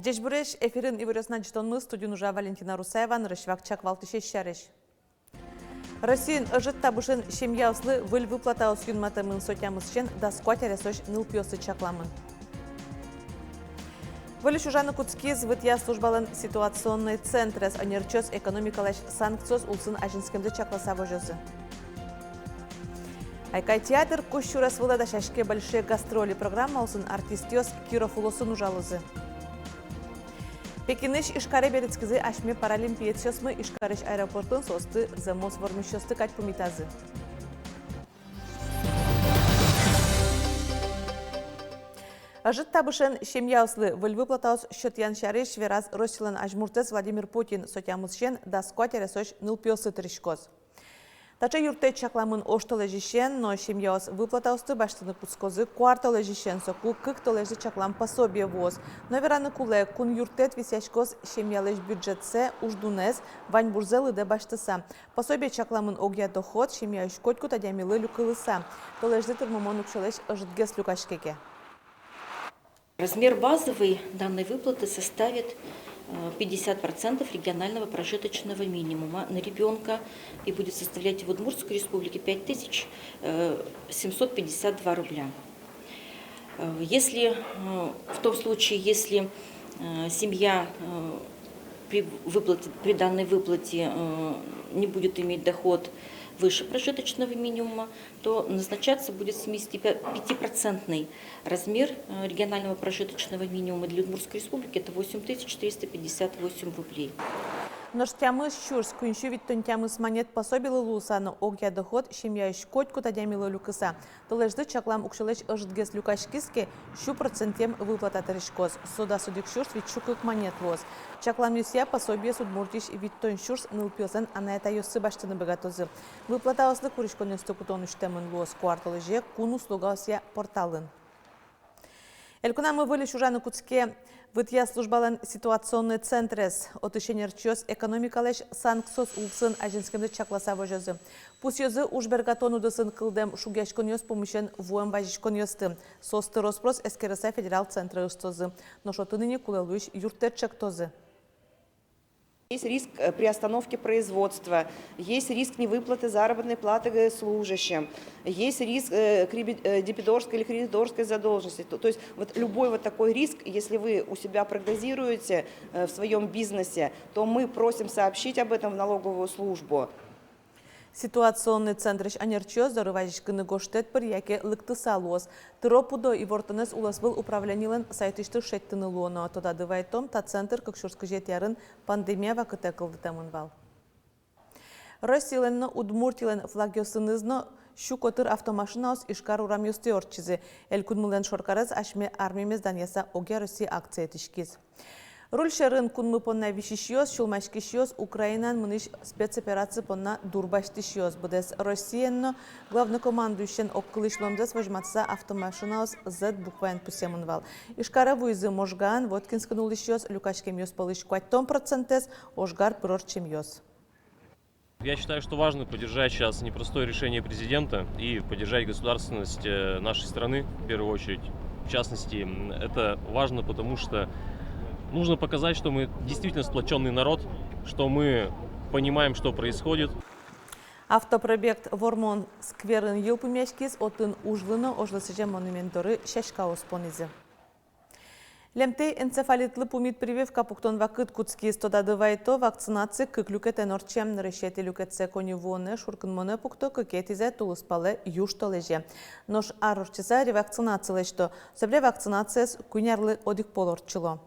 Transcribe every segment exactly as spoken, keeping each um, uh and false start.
Ӟечбуресь! Эфирын «Иворъёс» но ӝытонмы, студиын ужа Валентина Русаева. Нырысь вакчияк валтӥсез сярысь. Россиын ӧжыт табышен семьяослы выль выплатаос юнматэмын. Со тямысысен дас куать аресозь нылпиослы чакламын. Выльысь ужаны кутскиз вытъя службалэн ситуационной центрез. Ӧнерчиос экономикалэсь санкциос улсын азинскемзэ чакласа возёзы. «Айкай» театр кузь сюрес вылэ дасяське «Большие гастроли» программа улсын. Артистъёс Киров улосын ужалозы. Пекинысь Ижкаре берытскизы асьме паралимпиецъёсмы. Ижкарысь аэропортын соосты зэмос вормисьёсты кадь пумитазы. Ӧжыт табышен семьяослы выль выплатаос сётъян сярысь вераз Россилэн азьмуртэз Владимир Путин. Со тямысысен дас куать аресозь нылпиослы тыриськоз. Таӵе юрттэт чакламын оштолэзьысен, но семьяос выплатаосты басьтыны кутскозы куартолэзьысен. Соку кыктолэзьлы чаклам пособие вуоз. Но вераны кулэ, кун юрттэт висъяськоз семьялэсь бюджетсэ, уждунэз, ваньбурзэ лыдэ басьтыса. Пособие чакламын огъя доход семьяысь котькуд адямилы люкылыса, толэзьлы тырмымон уксёлэсь ӧжытгес люкаське ке. Размер базовой данной выплаты составит, э, пятьдесят процентов регионального прожиточного минимума на ребёнка и будет составлять в Удмуртской Республике пять тысяч, э, семьсот пятьдесят два рубля. Э, если, э, в том случае, если, э, семья, э, при выплате, при данной выплате, э, не будет иметь доход выше прожиточного минимума, то назначаться будет семидесятипятипроцентный размер, э, регионального прожиточного минимума. Для Удмуртской Республики это восемь тысяч триста пятьдесят восемь рублей. Нош тямыс сюрс куинь сю витьтон тямыс манет пособилы луыса но огъя доход семьяысь котькуд адямилы люкыса, толэзьлы чаклам уксёлэсь ӧжытгес люкаськиз ке, сю процентэм выплата тыриськоз. Со дас одӥг сюрс вить сю кык манет луоз. Чакламъёсъя, пособиез Удмуртиысь витьтон сюрс нылпиослэн анай-атайёссы басьтыны быгатозы. Выплатаослы куриськонъёсты кутон усьтэмын луоз куартолэзе кун услугаосъя порталын. Элькунамы выльысь ужаны кутске вытъя службалэн ситуационной центрез. Отысь ӧнерчиос экономикалэсь санкциос улсын азинскемзэ чакласа возёзы. Пусъёзы ужбергатон удысын кылдэм шугъяськонъёс пумысен вуэм вазиськонъёсты. Соосты рос-прос эскерыса федерал центрэ ыстозы. Нош отын ини кулэ луись юрттэт чектозы. Есть риск, э, приостановки производства, есть риск невыплаты заработной платы, э, служащим, есть риск, э, креби-, э, дебиторской или кредиторской задолженности. То, то есть вот любой вот такой риск, если вы у себя прогнозируете, э, в своём бизнесе, то мы просим сообщить об этом в налоговую службу. Ситуационный центрысь ӧнерчиос доры вазиськыны гожтэт пыр яке лыктыса луоз. Тыро-пыдо ивортонэз улосвыл управленилэн сайтысьтыз шедьтыны луоно. Тодады вайтом, та центр кык сюрс кызетӥ арын пандемия вакытэ кылдытэмын вал. Россилэн но Удмуртилэн флагъёсыныз но сю котыр автомашинаос Ижкар урамъёстӥ ортчизы. Элькунмылэн шоркарез «Асьме армиемес данъяса огъя Россия» акция ӧтиськиз. Руль сьӧрын кунмы понна висисьёс, сюлмаськисьёс, Украинаын мынӥсь спецоперация понна дурбасьтӥсьёс. Быдэс Россиен но главнокомандующиен огкылысь луэмзэс возьматыса автомашинаос Z букваен пусъемын вал. Ижкаре вуизы Можгаын, Воткинскын улӥсьёс. Люкаськемъёс пӧлысь куатьтон процентэз — ожгар пыр ортчемъёс. Я считаю, что важно поддержать сейчас непростое решение президента и поддержать государственность, э, нашей страны в первую очередь. В частности, м, это важно, потому что нужно показать, что мы действительно сплочённый народ, что мы понимаем, что происходит. Автопробег Вормон скверын йылпумъяськиз. Отын ужлы но ожлы сӥзем монумент доры сяськаос понӥзы. Лемтэй энцефалитлы пумит прививка пуктон вакыт кутскиз. Тодады вайто, вакцинация кык люкетэн ортче. Нырысетӥ люкетсэ коньывуонэ, шуркынмонэ пукто, кыкетӥзэ — тулыспалэ, южтолэзе. Нош ар ортчыса ревакцинация лэсьто. Собере вакцинациез куинь арлы одӥг пол ортчыло.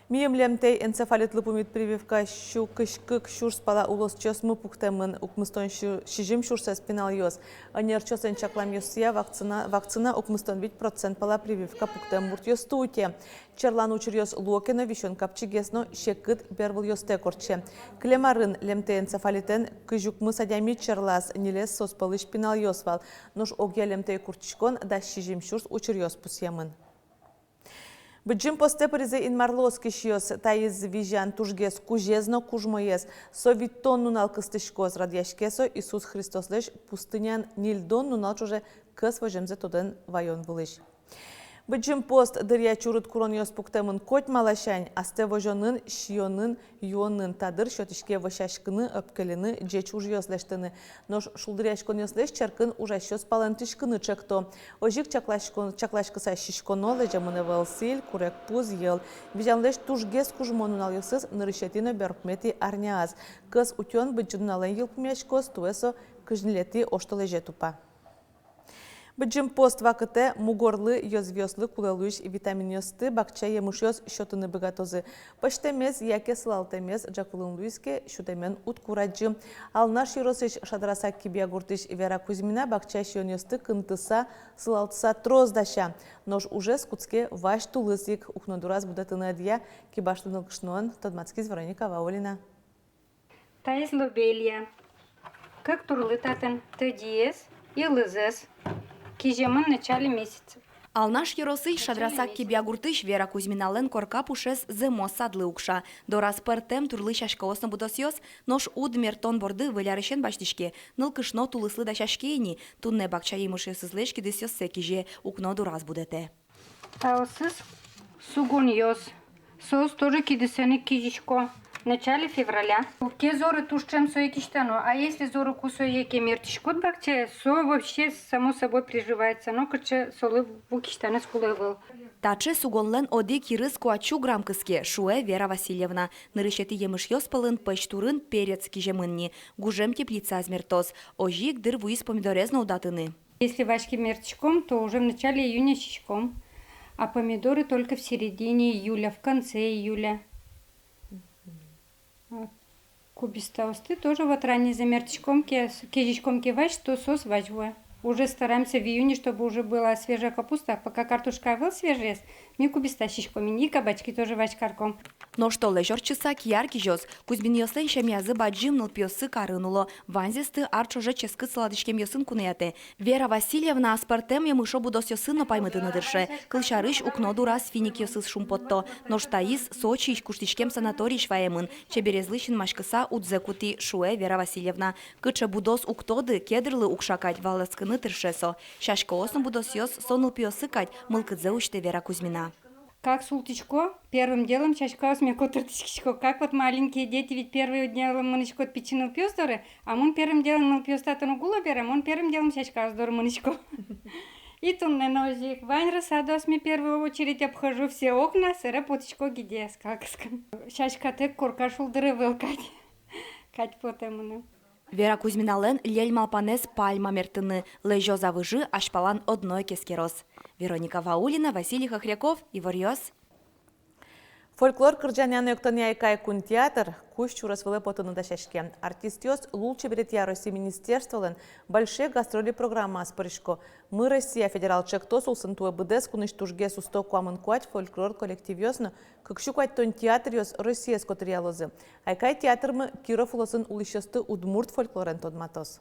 Миым лемтэй энцефалитлы пумит прививка сю кызь кык сюрс пала улосчиосмы пуктэмын, укмыстон сю-, сизьым сюрсэз пиналъёс. Ӧнерчиослэн чакламъёссыя, вакцина, вакцина укмыстон вить процент пала прививка пуктэм муртъёсты уте. Черлан учыръёс луо ке но, висён капчигес но секыт бервылъёстэк ортче. Кылем арын лемтэй энцефалитэн кызь укмыс адями черлаз, ньылез соос пӧлысь пиналъёс вал. Нош огъя лемтэй куртчиськон дас сизьым сюрс учыръёс пусъемын. Быдӟым постэ пыризы Инмарлы оскисьёс. Таиз визян тужгес кузез но кужмоез. Со витьтон нунал кыстӥськоз, радъяське со Иисус Христослэсь пустыняын ньыльдон нунал ӵоже кӧс возёмзэ тодон-ваён вылысь. Быдӟым пост дыръя чурыт куронъёс пуктэмын котьма ласянь: астэ возёнын, сиёнын, юонын. Та дыр сётӥське вӧсяськыны, ӧпкелыны, ӟеч ужъёс лэсьтыны. Нош шулдыръяськонъёслэсь черкын ужасьёс палэнтӥськыны чекто. Озьы ик чакласькон-, чакласькыса сиськоно, лэземын ӧвӧл сӥль, курегпуз, йӧл. Визянлэсь тужгес кужмо нуналъёсыз нырысетӥ но берпуметӥ арняяз. Кӧс утён Быдӟым нуналэн йылпумъяськоз, туэ со кызь ньылетӥ оштолэзе тупа. Быдӟым пост вакытэ мугорлы, ёзвиослы кулэ луись витаминъёсты бакча емышъёс сётыны быгатозы. Пӧзьтэмез яке сылалтэмез ӝӧк вылын луиз ке, сютэмен уд курадӟы. Алнаш ёросысь Шадрасак-Кибья гуртысь Вера Кузьмина бакча сиёнъёсты кынтыса, сылалтыса трос дася. Нош ужез кутске вазь тулыс ик. Укно дураз будэтыны ӧдъя кибашлы нылкышноен, тодматскиз Вероника Ваулина. Таиз лобелья. Кык турлы татын: тӧдьыез, йылызэз. Киземын начале месяца. Алнаш ёросысь Шадрасак-Кибья гуртысь Вера Кузьминалэн корка пушез зэмос садлы укша. Дораз пӧртэм турлы сяськаос но будосъёс, нош уд мертон борды выль арысен басьтӥське. Нылкышно тулыслы дасяське ини, туннэ бакча емышъёсызлэсь кидысъёссэ кизе, укно дураз будэтэ. Таосыз сугонъёс. Соос тоже кидысэн ик кизисько в начале февраля. Ке зоры туж ӵем, сое кисьтано, а если зоры кусое ке, мертӥськод бакчае, со вообще само собой приживается, нокыӵе солы ву кисьтаны кулэ ӧвӧл. Таӵе сугонлэн одӥг йырыз куать сю грамм кыске, шуэ Вера Васильевна. Нырысетӥ емышъёс пӧлын пӧсь турын перец киземын ни, гужем теплицаез мертоз. Озьы ик дыр вуиз помидорез но удатыны. Если ваське мертӥськом, то уже в начале июня сиськом, а помидоры только в середине июля, в конце июля. А кубистаосты тоже вот раннезэ мертӥськом ке, с-, кезиськом ке вазь, то соос вазь вуэ. Уже стараемся в июне, чтобы уже была свежая капуста, а пока картошка ӧвӧл свежаез, ми кубиста сиськом ини, и кабачки тоже вазь карком. Нош толэзь ортчыса кияр кизёз. Кузьминъёслэн семьязы бадӟым, нылпиоссы карын уло. Ваньзэсты ар ӵоже ческыт сылалъяськемъёсын куноятэ. Вера Васильевна аспӧртэм емышо будосъёсын но паймытыны тырше. Кылсярысь, укно дураз финикъёсыз шумпотто. Нош таиз Сочиысь куштӥськем санаториысь ваемын. Чеберезлы синмаськыса удзэ кутӥ, шуэ Вера Васильевна. Кыӵе будос уг тоды, кедрлы укша кадь, валэктыны тырше со. Сяськаос но будосъёс со нылпиосы кадь, мылкыдзэ усьтэ Вера Кузьмина. Как султӥсько, первым делом сяськаосме котыртӥськисько. Как вот маленькие дети, ведь первым делом мынӥськод пичи нылпиос доры, а мон первым делом нылпиос татын уг уло бере, мон первым делом сяськаос доры мынӥсько. И туннэ но озьы ик. Вань рассадаосме первую очередь обхожу, все окна, собере потӥсько гидэ, скал кыскыны. Сяськатэк корка шулдыр ӧвӧл кадь. Кадь потэ мыным. Вера Кузьминалэн льӧль малпанэз пальма мертыны. Лэзёз-а выжы, азьпалан одно ик эскероз. Вероника Ваулина, Василий Хохряков, «Иворъёс». Фольклор кырӟанъя но эктонъя «Айкай» кун театр кузь сюрес вылэ потыны дасяське. Артистъёс лулчеберетъя Россия министерстволэн «Большие гастроли» программаяз пырисько. «Мы — Россия» федерал ӵектос улсын туэ быдэс кунысь тужгес усто куамын куать фольклор коллективъёс но кык сю куатьтон театръёс Россиез котыръялозы. «Айкай» театрмы Киров улосын улӥсьёсты удмурт фольклорен тодматоз.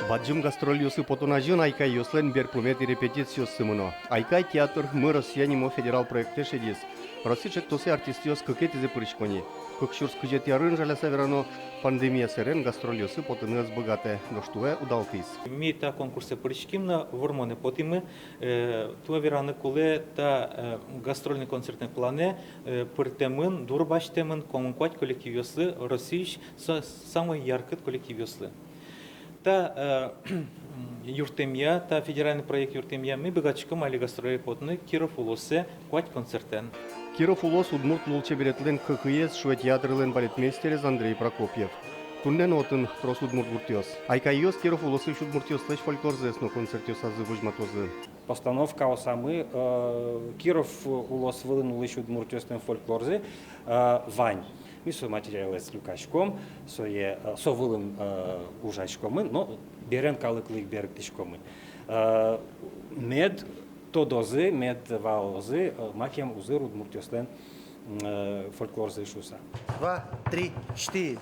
Бадӟым гастрольёсы потон азьын «Айкайёслэн» берпуметӥ репетициоссы мыно. «Айкай» театр «Мы — Россия» нимо федерал проектэ шедиз. Россия ӵектосэ артистъёс кыкетӥзэ пырисько ни. Кык сюрс кызетӥ арын, жаляса верано, пандемия сэрен гастрольёсы потыны ӧз быгатэ, нош туэ удалтӥз. Ми та конкурсэ пыриським но вормонэ потӥмы. Э, туэ вераны кулэ, та, э, гастрольный концертной планэ, э, пыртэмын, дурбасьтэмын куамын куать коллективъёслы, Россиысь са-, самой яркыт коллективъёслы. Та, э, юрттэмъя, та федеральный проект юрттэмъя ми быгатӥськом али гастроле потыны Киров улосэ куать концертэн. Киров улос удмурт лулчеберетлэн кыкыез, шуэ театрлэн балетмейстерез Андрей Прокопьев. Туннэ но отын трос удмурт гуртъёс. Айкайёс Киров улосысь удмуртъёслэсь фольклорзэс но концертъёсазы возьматозы. Постановкаосамы, э, Киров улос вылын улӥсь удмуртъёслэн фольклорзы, э, вань. Ми со материалэз люкаськом, сое, э, со вылын, э, ужаськомы, но берен калыклы ик берыктӥськомы. Э, мед тодозы, мед валозы, э, макем узыр удмуртъёслэн, э, фольклорзы шуыса. Два, три, четыре.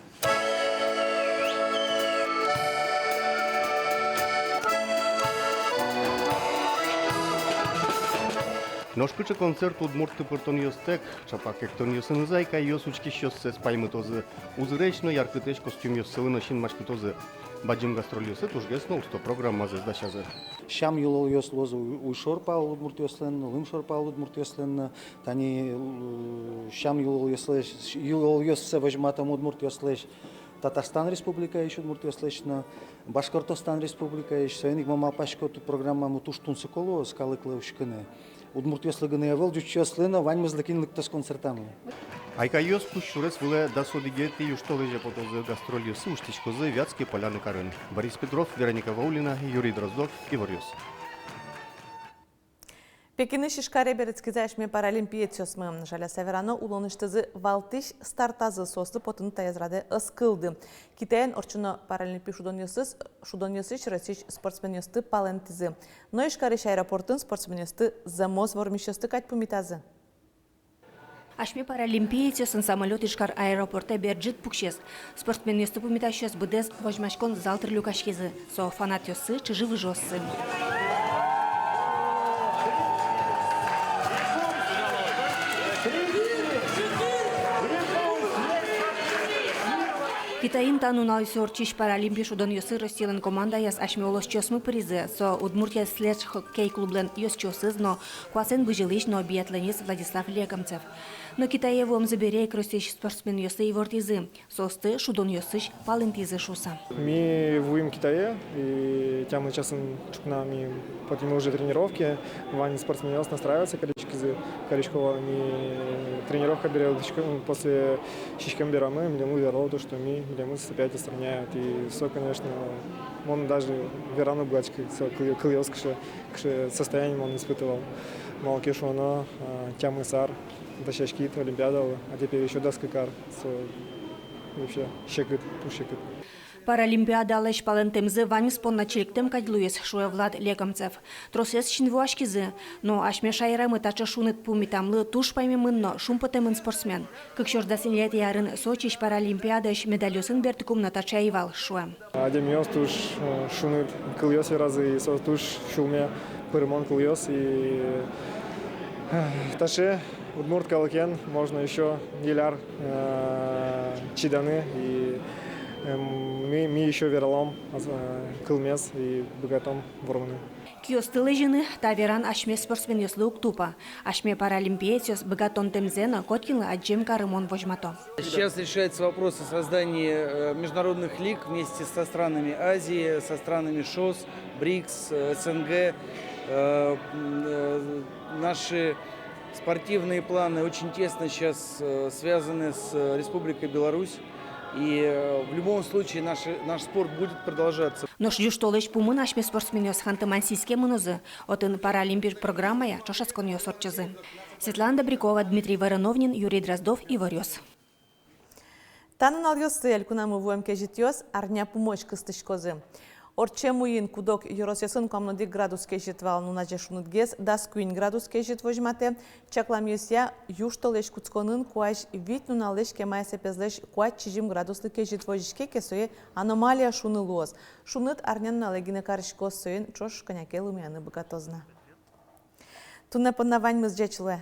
Нош кыӵе концерт удмурт тыпыртонъёстэк, ӵапак эктонъёсынызы айкайёс учкисьёссэс паймытозы, узыресь но яркытэсь костюмъёссылы но синмаськытозы. Бадӟым гастрольёсы тужгес но усто программазэс дасязы. Сям-йылолъёс луозы у-, уйшор пал удмуртъёслэн, лымшор пал удмуртъёслэн, тани, э, сям-йылолъёслэсь, йылолъёссэ возьматом удмуртъёслэсь Татарстан Республикаысь удмуртъёслэсь но, Башкортостан Республикаысь, соин ик мон малпасько, ту программамы туж тунсыко луоз калыклы учкыны. Удмуртъёслы гинэ ӧвӧл, ӟучъёслы но, ваньмызлы, кин лыктоз концертамы. Айкайёс пуш сюрес вылэ дас одӥгетӥ южтолэзе потозы, гастрольёссы усьтӥськозы Вятские Поляны карын. Борис Петров, Вероника Ваулина, Юрий Дроздов, «Иворъёс». Пекинысь Ижкаре берытскизы асьме паралимпиецъёсмы. Жаляса верано, улонысьтызы валтӥсь стартазы соослы потыны таиз радэ ӧз кылды. Китаен ортчоно паралимпи шудонъёсыз, шудонъёсысь Россиысь спортсменъёсты палэнтӥзы. Но Ижкарысь аэропортын спортсменъёсты зэмос вормисьёсты кадь пумитазы. Асьме паралимпиецъёсын самолёт Ижкар аэропортэ бер ӝыт пуксиз. Спортсменъёсты пумитасьёс быдэс возьмаськон зал тыр люкаськизы. Со фанатъёссы, чыжы-выжыоссы. Китаын та нуналъёсы ортчись паралимпи шудонъёсы Россилэн командаяз асьме улосчиосмы пыризы. Со Удмуртия следж-хоккей клублэн ёзчиосыз но, куасэн бызьылӥсь но биатлонист Владислав Лекомцев. Но Китае вуэмзы бере ик Россиысь спортсменъёсты ивортӥзы, соосты шудонъёсысь палэнтӥзы шуыса. Ми вуим Китае, и тямыс часын ӵукна ми потӥмы уже тренировке, вань спортсменъёс настраиваться кариськизы, карисько вал. Ми тренировка бере лыктӥськом, после сиськем берамы милемлы верало то, что ми, милемыз опять отстраняют. И со, конечно, мон даже вераны уг быгатӥськы, со кыл-, кылъёс кыӵе, кыӵе состояние мон испытывал. Малы ке шуоно, а, тямыс ар дасяськид олимпиадалы, а теперь ещё дас кык ар. Со вообще секыт, туж секыт. Паралимпиадалэсь палэнтэмзы ваньмыз понна чиликтэм кадь луиз, шуэ Влад Лекомцев. Тросэз синвуаськизы, но асьме шаерамы таӵе шуныт пумитамлы туж паймемын но шумпотэмын спортсмен. Кык сюрс дас ньылетӥ арын Сочиысь паралимпиадаысь медальёсын бертыкум но таӵе ӧй вал, шуэ. Адямиос туж, э, шуныт кылъёс веразы, и со туж сюлме пырымон кылъёс, и, э, таӵе удмурт калыкен можно ещё ньыль ар, э, чиданы, и, э, ми, ми ещё вералом, э, кылмес и быгатом вормыны. Киосты лэзьыны та веран асьме спортсменъёслы уг тупа. Асьме паралимпиецъёс быгатонтэмзэ но котькинлы адӟем карымон возьмато. Сейчас решается вопрос о создании, э, международных лиг вместе со странами Азии, со странами шос, БРИКС, э, СНГ. Э, м, э, наши спортивные планы очень тесно сейчас, э, связаны с, э, Республикой Беларусь. И, э, в любом случае наш, наш спорт будет продолжаться. Нош южтолэзь пумын асьме спортсменъёс Ханты-Мансийске мынозы, отын паралимпи программая ӵошатсконъёс ортчозы. Светлана Добрякова, Дмитрий Вороновнин, Юрий Дроздов, «Иворъёс». Та нуналъёсы элькунамы вуэм кезьытъёс арня пумозь кыстӥськозы. Ортчем уин куд-ог ёросъёсын куамын одӥг градус кезьыт вал, нуназе шунытгес дас куинь градус кезьыт возьматэ. Чакламъёсъя, южтолэзь кутсконын куазь вить нуналлэсь кема эсэпезлэсь куать-сизьым градуслы кезьыт возиське ке, сое аномалия шуыны луоз. Шуныт арня нуналэ гинэ кариськоз, соин ӵош кӧня ке лымыяны быгатоз на. Туннэ понна ваньмыз, ӟеч луэ.